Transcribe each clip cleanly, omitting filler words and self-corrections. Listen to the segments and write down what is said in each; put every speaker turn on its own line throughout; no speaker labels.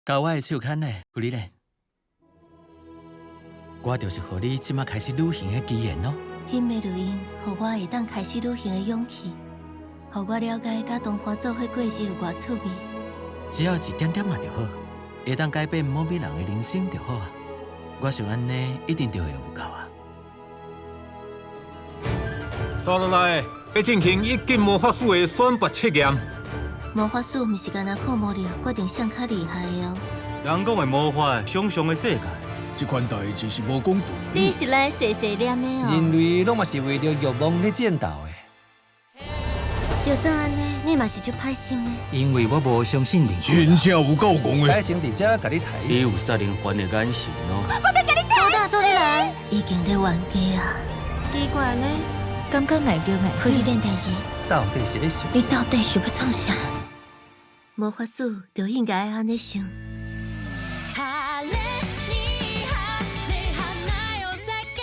交我的手牽咧，芙莉蓮。我就是予你這馬開始旅行的機緣咯。
彼个錄音，予我會當開始旅行的勇氣，予我了解佮同伴做伙過日有偌趣味。
只要一點點嘛就好，會當改變某某人的人生就好啊。我想按呢一定就會有夠啊。
紲落來欲進行一級魔法師的選拔測驗。
魔法師毋是干焦靠魔力決定誰較厲害的哦。
人講的魔法，想像的世界，
這款代誌是無講道
你是來細細念的哦。
人類攏嘛是為著慾望咧戰鬥的。
就算按呢，你嘛是足歹心的。
因為我無相信任何人。
真正有夠戇的。
改成佇遮共你刣
伊有殺人犯的眼神哦。
我哪做你來？已經咧冤家啊！
奇怪呢，感覺愛叫愛
芙莉蓮大人，
到底是咧想
你到底想欲創啥？魔法師就應該按呢想。
晴れに晴れ花よ咲け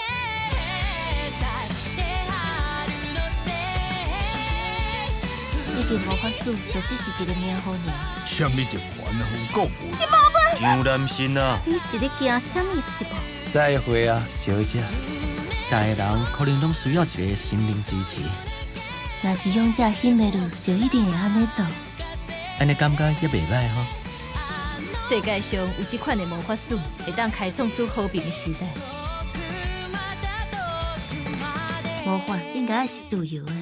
咲いて春のせ
一級魔法師就只是一个名號爾。
啥物特權啊？有夠無？
張南心啊！
你是咧驚啥物是無？
再會啊，小姐。
逐个人可能攏需要一个心靈支持。
若是勇者彼个路，就一定會按呢做。
按呢感覺也袂䆀吼。
世界上有這款的魔法師，會當開創出和平的時代。
魔法應該是自由的。